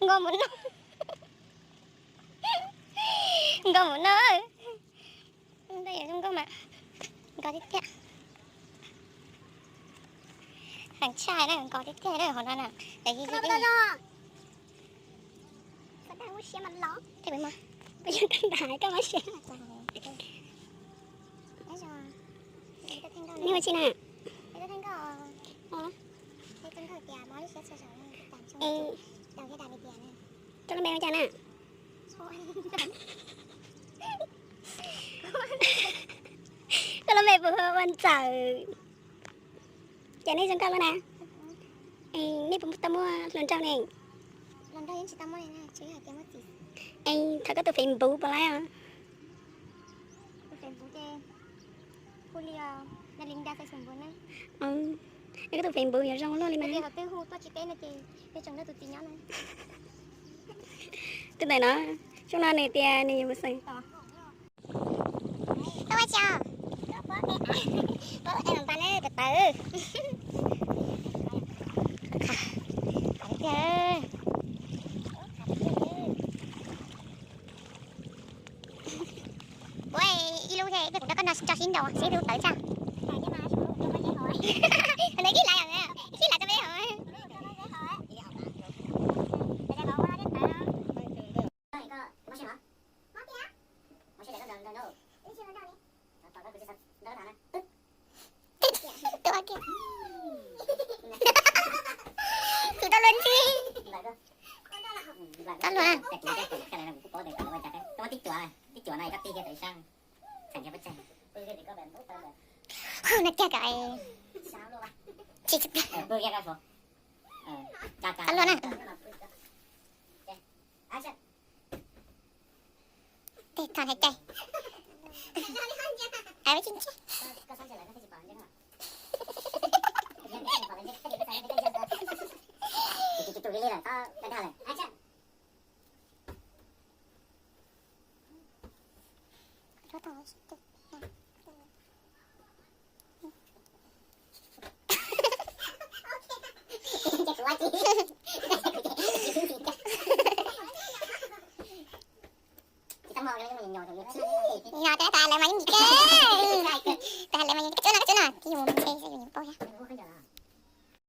Nkauj mus noj. Nkauj mus noj. Ntawd yog zoo nkauj mas nkos tiag tiag. Heev tshaj na, nkos tiag tiag na hauv no na. Tej ua tsi na? Koj lub npe hu cas na? Koj lub npe puas hu ua Ntxawm? Ces nej zoo nkauj lawm na. Nej puas tau muaj hluas nraug ne? Es thov koj tus Facebook puas laib os? Koj tus Facebook yuav zoo luaj li mas. Tus ntawm no, xyoo no nws tias nws yuav mus xeem. Koj ua tsi os? Pab ua pa na, tawv tawv. Ua ib lub thiab, peb kuv rau koj nrog tso sib nraus seb twg tawv tshaj. Ntawd ib laiv, ib laiv rau peb hov. Tus tau luag ntsib. Tau luag. Hu no kiag kom tsis tau luag na. Tej tho hais cai. Ais, Yog tas lawv mas yeej ntsis kawg.